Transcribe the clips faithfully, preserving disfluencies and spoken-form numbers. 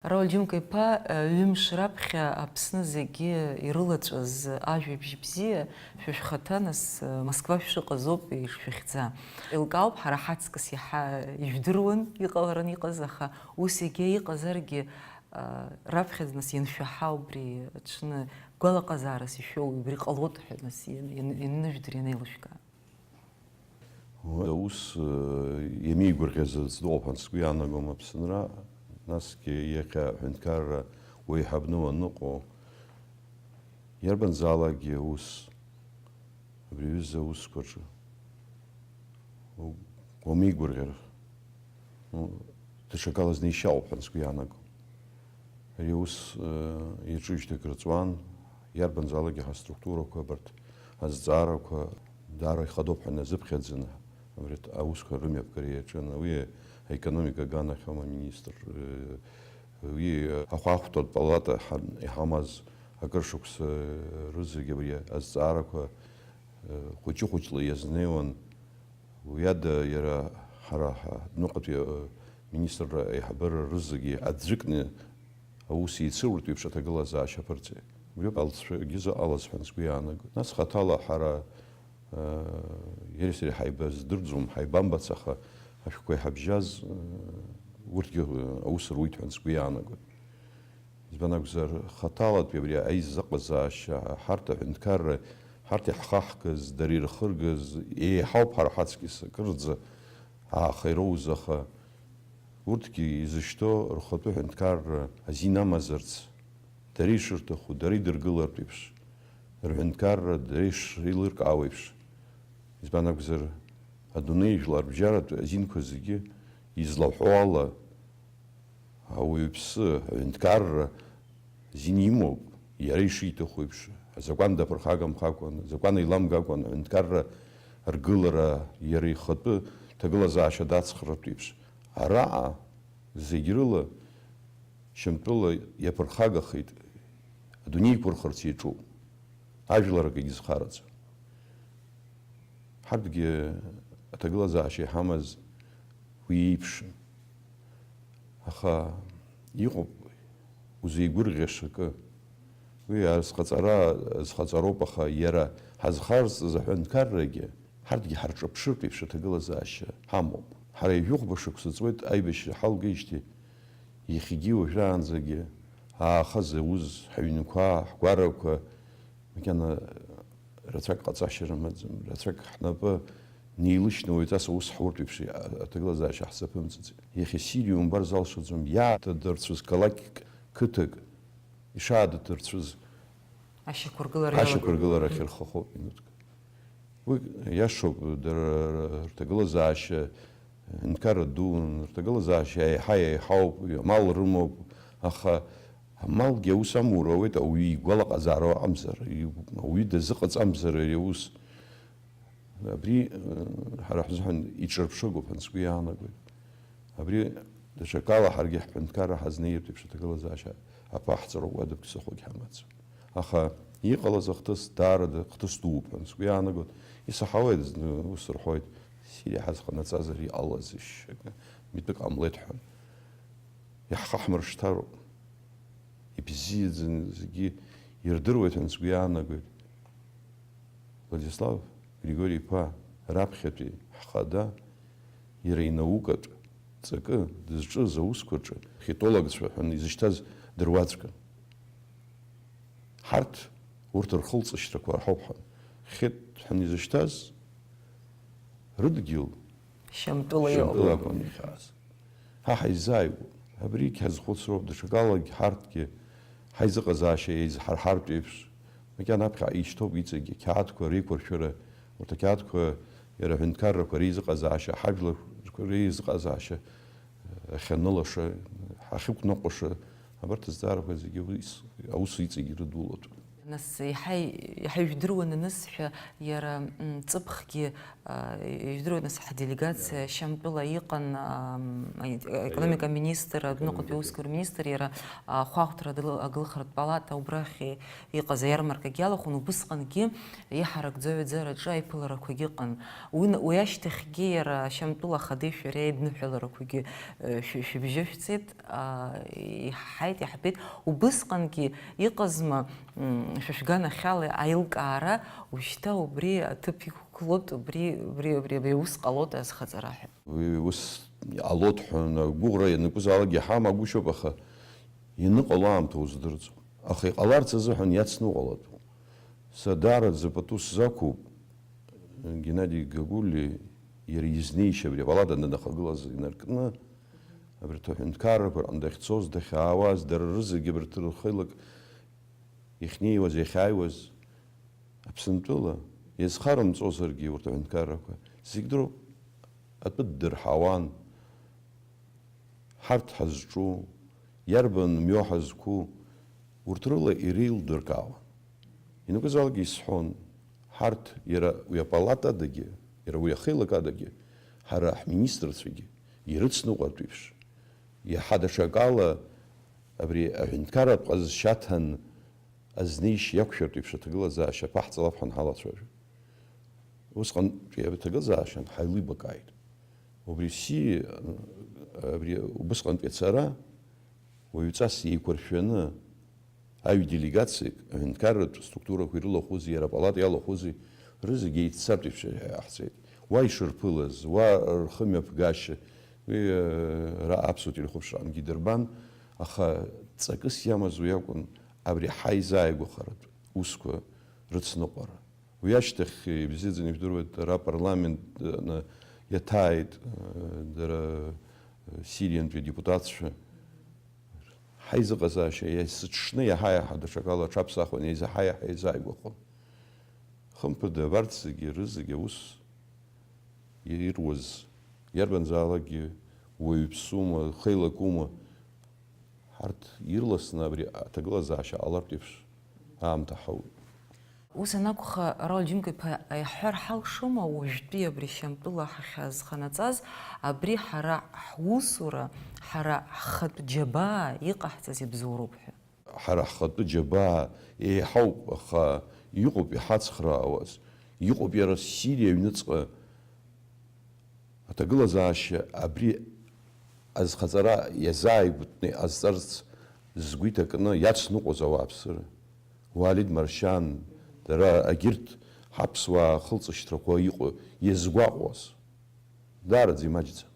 Рауль Џьымка-иԥа, ҩымш раԥхьа Аԥсны зегьы ирылаҵәаз ажәабжь бзиа, шәа шәхаҭа нас Москва шәшыҟаз ауп ишшәыхьӡа. Еилкаауп, ҳара ҳаҵкыс иаҳа ижәдыруан иҟаларан иҟаз, аха ус егьа иҟазаргьы, раԥхьаӡа нас ианшәаҳа убри аҽны гәалаҟазаарас ишәоу убри ҟалоит ҳәа нас иан-, иан-, ианныжәдыр, ианеилышәкаа. Уи аус, э, иамеигәырӷьаз аӡә дыҟоуп ҳәа сгәы иаанагом Аԥсынра, насгьы иахьа аҳәынҭқарра уеиҳабны уаныҟоу, иарбанзаалакгьы аус, абри аҩыза аусқәа рҿы у-, уамеигәырӷьар, ну, даҽакала зны ишьа ыҟоуп ҳәа сгәы иаанагом. Ари аус, э, иаҿыжьҭеи акры ҵуан, иарбанзаалакгьы ҳаструктурақәа абарҭ азҵаарақәа даара ихадоуп ҳәа иназыԥхьаӡаны, абарҭ аусқәа рымҩаԥгара иаҿын. Уи аекономика аганахьоума аминистр, э, уи ахәаахәҭратә палата ҳа-, иҳамаз акыр шықәса рызегь абри азҵаарақәа, э, хәыҷы-хәыҷла иазнеиуан. Уи ада иара ҳара ҳа-, адәныҟатәи, э, министрра аиҳабыра рызегьы аӡәыкны аус еицыруртә еиԥш аҭагылазаашьа аԥырҵеит. Убриоуп алҵшәагьы зыҟалаз ҳәа сгәы иаанагоит. Нас хаҭала ҳара, э, иареи сареи ҳаибаздырӡом, ҳаибамбац, аха ашәҟәқәа иҳабжьаз, э, урҭгьы, э, аус руит ҳәа сгәы иаанагоит. Избан акәзар, хаҭалатәи абри аизыҟазаашьа, ҳарҭ аҳәынҭқарра, ҳарҭ иаҳхаҳгаз, дара ирхыргаз, еиҳауп ҳара ҳаҵкьыс акырӡа ааха ироуз, аха урҭгьы изышьҭоу рхатәы ҳәынҭқарра азин амазарц, дара ишырҭаху, дара идыргылартә еиԥш, рҳәынҭқарра дара ишеилыркаауа еиԥш. Избан акәзар, адунеи жәларбжьаратә азинқәа зегьы излаҳәо ала, ауаҩԥсы аҳәынҭқарра азин имоуп, иара ишиҭаху еиԥш, азакәан даԥырхагамхакәан, азакәан еиламгакәан аҳәынҭқарра аргылара иара ихатәы ҭагылазаашьа дацхраратә еиԥш. Араҟа зегь рыла Шьамтәыла иаԥырхагахеит, адунеи иқәырхырц иаҿуп, ажәлар акгьы зхараӡам. Ҳарҭгьы аҭагылазаашьа иҳамаз уи еиԥшын. Аха иҟоуп узеигәырӷьаша акы. Уи азхаҵара, азхаҵароуп, аха иара ҳазхарҵаз аҳәынҭқаррагьы, ҳарҭгьы ҳарҿаԥшыртә еиԥш аҭагылазаашьа ҳамоуп. Ҳара ҩажәихәба шықәса ҵуеит аибашьра ҳалгеижьҭеи, иахьагьы уажәраанӡагьы ааха зауз ҳаҩнқәа, ҳгәарақәа, макьана рацәак ҟаҵашьа рымаӡам, рацәак ҳнапы неилышьны уаҩҵас аус ҳуртә еиԥш аҭагылазаашьа ҳзаԥымҵыцит. Иахьа Сириа умбар залшаӡом, иаадыдырцәыз қалақьк, қыҭак ишаадыдырцәыз ашьақәыргылара ашьақәыргылара иалагоит. Ахьырхахо минуҭк. Уи иашоуп, дара рҭагылазаашьа нкара дуун, рҭагылазаашьа еиҳа еиҳауп, амал рымоуп, аха амалгьы аус амура ауеит, ауаҩы игәалаҟазаара ыҟамзар, ауаҩы дазыҟаҵамзар ари аус. Абри, э, ҳара ҳзыҳәан иҿырԥшыгоуп ҳәа сгәы иаанагоит. Абри даҽакала ҳаргьы ҳҳәынҭқарра ҳазнеиртә еиԥш аҭагылазаашьа аԥаҳҵароуп, уа дыԥсыхәагь ҳамаӡам. Аха иҟалаз ахҭыс даарада хҭыс дууп ҳәа сгәы иаанагоит. Исаҳауеит, зны ус рҳәоит, Сириа ҳазҟанаҵазар иҟалазеишь, акы митәык ҟамлеит ҳәа. Иаҳхаҳмыршҭароуп. Ибзиаӡаны зегьы ирдыруеит ҳәа сгәы иаанагоит. Владислав Григори-иԥа раԥхьатәи ҳхада, иара инаукатә ҵакы дызҿыз аусқәа рҿы хитологцәа ҳәа изышьҭаз дыруаӡәкын. Ҳарҭ урҭ рхылҵышьҭрақәа рҳауп ҳәа. Хьеит ҳәа изышьҭаз рыдгьыл Шьамтәыла Шьамтәыла иоуп. Акәын ихьааз. Ҳа ҳаизааигәоуп. Абригь ҳазхәыцроуп, даҽакалагь ҳарҭгьы ҳаизыҟазаашьа еизҳарҳартә еиԥш, макьана аԥхьа ишьҭоуп иҵегьы, қьаадқәа реиқәыршәара, урҭ ақьаадқәа иара аҳәынҭқаррақәа реизыҟазаашьа, ҳажәларқәа реизыҟазаашьа ахьанылаша, ҳахьықәныҟәаша, абарҭ азҵаарақәа зегьы уи с-, аус иҵегьы ирыдулатәуп. Нас иаҳа, иаҳа ижәдыруан анысҳәа, иара, м, ҵыԥхгьы, а, ижәдыруан, нас ҳделегациа Шьамтәыла иҟан, ам, аи-, аекономика министр, адәныҟатәи аусқәа рминистр, иара, а, ахәаахәҭра адгыл-, агылхратә палата убрахь иҟаз аиармаркагьы иалахәын, убысҟангьы иҳаракӡоу аҩаӡараҿы аиԥыларақәагьы ыҟан. Уи н-, уи ашьҭахьгьы иара Шьамтәыла ахадеи шәареи аидныҳәаларақәагьы, э, шәи-, шәыбжьышәҵеит, а, иҳаҳаит, иаҳбеит. Убысҟангьы иҟазма, м, шәа шәганахьала аилкаара, ушьҭа убри аҭыԥ иқәгылоит, убри, убри, убри, абри аус ҟалоит азхаҵара ҳәа? Уи ус ҟалоит ҳәа агәыӷра ианакәызаалак иҳамагәышьоуп, аха ианыҟало аамҭа уздырӡом. Аха иҟаларц азыҳәан иацныҟәалатәуп. Са даараӡа пату сзақәуп Геннади Гагулиа иара изнеишьа абри апалата данахагылаз инаркны, абарҭ аҳәынҭқаррақәа рҟны дахьцоз, дахьаауаз, дара рызегьы абарҭ рхеилак иахьнеиуаз, иахьааиуаз Аԥсынтәыла, иазхарымҵозаргьы урҭ аҳәынҭқаррақәа, зегь дроуп, атәы ддырҳауан. Ҳарҭ ҳазҿу, иарбан мҩоу ҳазқәу, урҭ рыла иреилдыркаауан. Ианакәызаалакгьы исҳәон, ҳарҭ иара уи апалатадагьы, иара уи ахеилакадагьы, ҳара ҳминистрцәагьы ирыцныҟәартә еиԥш, иаҳа даҽакала абри аҳәынҭқарратә ҟазшьаҭан азнеишьа иақәшәартә еиԥш аҭагылазаашьа аԥаҳҵалап ҳәа анҳалацәажәо. Усҟантәи аҭагылазаашьа ҳаилибакааит. Убри си-, абри убысҟантәи ацара уаҩҵас еиқәыршәаны аҩ делегациак, аҳәынҭқарратә структурақәа ирылахәызи, иара апалата иалахәызи, рызегьы еиццартә еиԥш иаҳҵеит. Уа ишырԥылаз, уа рхымҩаԥгашьа, уи, э, ара аԥсуа телехәаԥшраҟынгьы идырбан, аха ҵакыс иамаз уи акәын, абри ҳаизааигәахаратә усқәа рыцныҟәара. Уи ашьҭахь, ибзиаӡаны ижәдыруеит, ара апарламент, э, иаҭааит, э, дара, э, сириантәи адепутатцәа. Ҳаизыҟазаашьа иасыҽны иаҳа-иаҳа даҽакала аҽаԥсахуан, иаизаҳа-иаҳа еизааигәахон. Хымԥада, абарҭ зегьы рызегьы аус ируаз, иарбанзаалакгьы уаҩԥсума, хеилакума, ҳарҭ ирласны абри аҭагылазаашьа ҟалартә еиԥш аамҭа ҳауит. Ус анакәха, Рауль Џьынка-иԥа, иаҳҳәар ҳалшома, уажәтәи абри Шьамтәыла ҳахьазханаҵаз, абри ҳара ҳусура, ҳара ҳхатә џьабаа иҟаҳҵаз ибзоуроуп ҳәа? Ҳара ҳхатәы џьабаа еиҳауп, аха иҟоуп иҳацхраауаз, иҟоуп иара Сириа аҩныҵҟа аҭагылазаашьа абри азхаҵара иазааигәатәны иҟазҵарц згәы иҭакны иацныҟәоз ауааԥсыра. Уалид Маршьан, дара агьырҭ ҳаԥсуаа ахылҵышьҭрақәа иҟоу иазгәаҟуаз. Даараӡа имаҷӡам.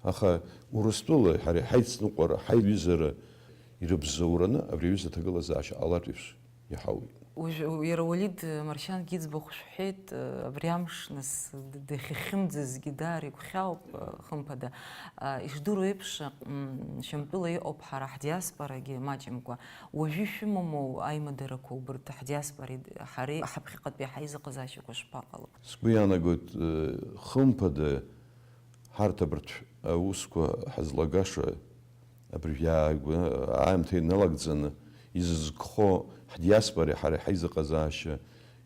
Аха Урыстәылеи ҳареи ҳаицныҟәара, ҳаиҩызара ирыбзоураны абри аҩыза аҭагылазаашьа ҟалартә еиԥш иҳауеит. Уажә иара Уалид Маршьангьы иӡбахә шәҳәеит, абри амш нас д-, дахьахьымӡазгьы даара игәхьаауп, хымԥада. Ишдыру еиԥш, м, Шьамтәыла иҟоуп ҳара ҳдиаспорагьы маҷымкәа. Уажәы ишәымамоу аимадарақәа убарҭ ҳдиаспореи ҳареи ҳаԥхьаҟатәи ҳаизыҟазаашьақәа шԥаҟало? Сгәы иаанагоит, э, хымԥада, ҳарҭ абарҭ аусқәа ҳазлагаша абыржәы ааигәа аамҭа иналагӡаны изызкхо ҳдиаспореи ҳареи ҳаизыҟазаашьа,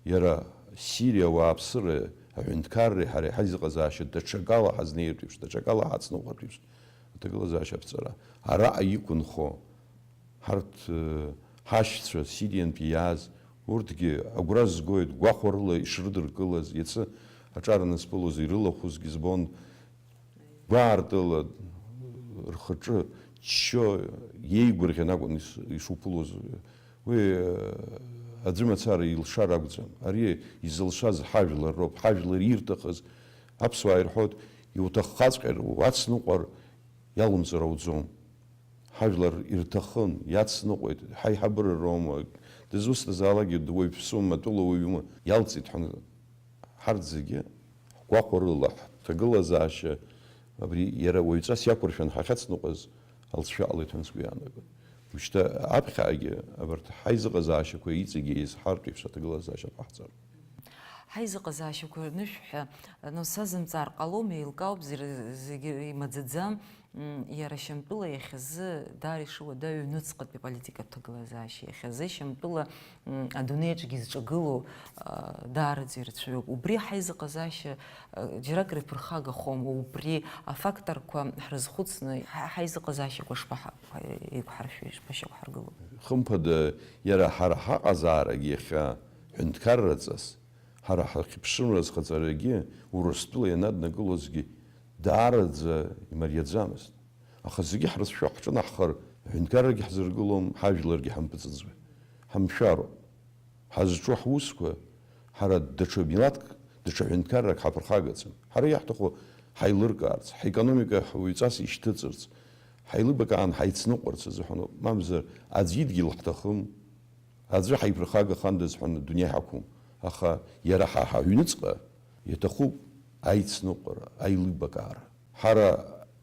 иара Сириа ауааԥсыреи аҳәынҭқарреи ҳареи ҳаизыҟазаашьа даҽакала ҳазнеиртә еиԥш, даҽакала ҳацныҟәартә еиԥш, аҭагылазаашьа аԥҵара араҟа иқәынхо, ҳарҭ, э, ҳашьцәа Сириантәи иааз, урҭгьы агәра згоит, гәахәарыла ишрыдыркылаз, иацы аҿар анысԥылоз ирылахәызгьы збон, гәаартыла рхаҿы ччо, иеигәырӷьан акәын ис-, ишуԥылоз. Уи, э, аӡәы мацара илшар акәӡам. Ари изылшаз ҳажәлар роуп, ҳажәлар ирҭахыз, аԥсуаа ирҳәоит, иуҭаххаҵәҟьар, уацныҟәар, иалумҵыр ауӡом. Ҳажәлар ирҭахын, иацныҟәеит, ҳаиҳабыра роума, дызусҭазаалакгьы дуаҩԥсума, тәылауаҩума, иалҵит ҳәа ҳарҭ зегьы ҳгәахәарыла ҳҭагылазаашьа абри иара уаҩҵас иақәыршәан ҳахьацныҟәаз алҵшәа ҟалеит ҳәа сгәы иаанагоит. Ушьҭа аԥхьагьы абарҭ ҳаизыҟазаашьақәа иҵегьы еизҳартә еиԥш аҭагылазаашьа ҟаҳҵароуп. Ҳаизыҟазаашьақәа рнышә ҳәа, ну, сазымҵаар ҟалом, еилкаауп, зегь-, зегьы имаӡаӡам. М, иара Шьамтәыла иахьазы даара ишыуадаҩу аҩныҵҟатәи аполитикатә ҭагылазаашьа, иахьазы Шьамтәыла, м, адунеиаҿгьы изҿагылоу, а, даараӡа ирацәаҩуп. Убри ҳаизыҟазаашьа, а, џьаракыр иԥырхагахом, убри афакторқәа ҳрызхәыцны ҳа-, ҳаизыҟазаашьақәа шԥаҳа-, еиқәҳаршәеи, шԥашьақәҳаргылоу? Хымԥада, иара ҳара ҳаҟазаарагь иахьа ҳәынҭқарраҵас, ҳара ҳахьыԥшымра азхаҵарагьы Урыстәыла ианаднакылозгьы даараӡа имариаӡамызт. Аха зегьы ҳрыцәшәо ҳҿынаҳхар, аҳәынҭқаррагьы ҳзыргылом, ҳажәларгьы ҳампыҵыӡуеит. Ҳамшәароуп. Ҳазҿу ҳусқәа, ҳара даҽа милаҭк, даҽа ҳәынҭқаррак ҳаԥырхагаӡам. Ҳара иаҳҭаху ҳаилыркаарц, ҳекономика ҳуаҩҵас ишьҭыҵырц, ҳаилыбакаан ҳаицныҟәарц азыҳәаноуп. Мамзар аӡә идгьыл ҳҭахым, аӡәы ҳаиԥырхагахандаз ҳәа адунеи ҳақәым. Аха иара ҳа ҳаҩныҵҟа иаҭахуп аицныҟәара, аилибакаара. Ҳара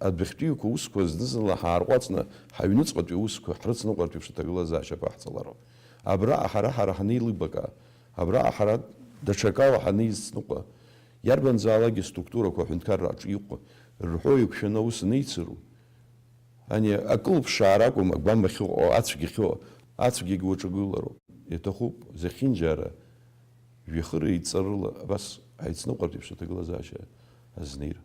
адәахьтәиқәа усқәа зны-зынла ҳаарҟәаҵны, ҳаҩныҵҟатәи аусқәа ҳрыцныҟәартә еиԥш аҭагылазаашьа аԥаҳҵалароуп. Абраҟа ҳара, ҳара ҳанеилибака, абраҟа ҳара даҽакала ҳанеицныҟәа, иарбанзаалакгьы структурақәа аҳәынҭқарра аҿы иҟоу рҳәо еиқәшәаны аус анеицыру, ани акылԥшаара акәым, агәам ахьыҟоу, ацәгьа ахьыҟоу, ацәгьагь уаҿагылароуп. Иаҭахуп зехьынџьара жәҩахыр еидҵарыла абас аицныҟәартә еиԥш аҭагылазаашьа азнеира.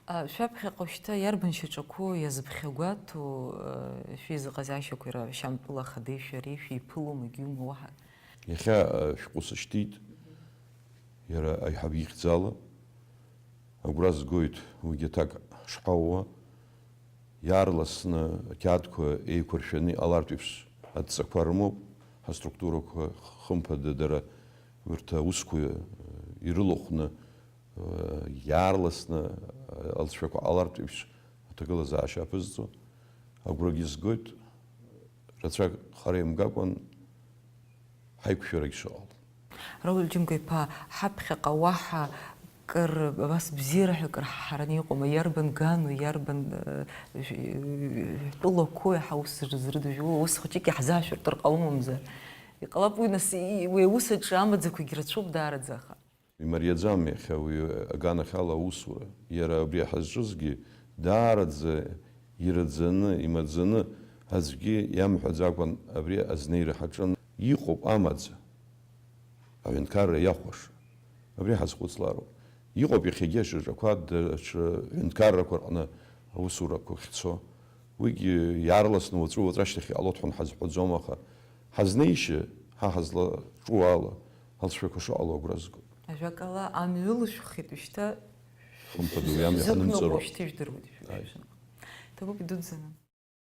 А, шәаԥхьаҟа шьҭа иарбан шьаҿақәоу иазыԥхьагәаҭоу, а, шәеизыҟазаашьақәа иара Шьамтәыла ахадеи шәареи шәеиԥылома, егьиума уаҳа? Иахьа, а, шәҟәы сышьҭит, иара аиҳаб ихьӡала. Агәра згоит уигьы аҭак шҳауа. Иаарласны ақьаадқәа еиқәыршәаны иҟалартә еиԥш адҵақәа рымоуп. Ҳаструктурақәа хымԥада дара урҭ аусқәа ирылахәны, иаарласны алҵшәақәа ҟалартә еиԥш аҭагылазаашьа аԥызҵо. Агәрагьы згоит, рацәак хара имгакәан ҳаиқәшәарагь шыҟало. Рауль Џьынго-иԥа, ҳаԥхьаҟа уаҳа кыр, абас бзиара ҳәа кыр ҳҳараны иҟоума? Иарбан гану, иарбан, э, ж-, э, тәылақәоу иаҳа ус зрыдыжәуа? Ус хәыҷык иаҳзаашәыртыр ҟалома, мамзар? Иҟалап уи, нас, и-, уи аус аҿы амаӡақәагь рацәоуп даараӡа, аха. Имариаӡам иахьа уи аганахьала аусура. Иара абри ҳазҿызгьы даараӡа ираӡаны, имаӡаны, аӡәгьы иамҳәаӡакәан абри азнеира ҳаҿын. Иҟоуп амаӡа, аҳәынҭқарра иахәаша. Абри ҳазхәыцлароуп. Иҟоуп иахьагьы ашьаҿақәа даҽа ҳәынҭқаррақәа рҟны аусурақәа ахьцо. Уигьы иаарласны уаҵәы-уаҵәы ашьҭахь иҟалоит ҳәа ҳазҳәаӡом, аха ҳазнеишьа, ҳа ҳазлаҿу ала, алҵшәақәа шыҟало агәра згоит. Ажәакала, амҩа ылышәхит, ушьҭа хымԥада уи амҩа шәзықәныҟәо ҳанымҵароуп. Шьҭа ижәдыруеит, ааи. Ҭабуп идуӡӡаны.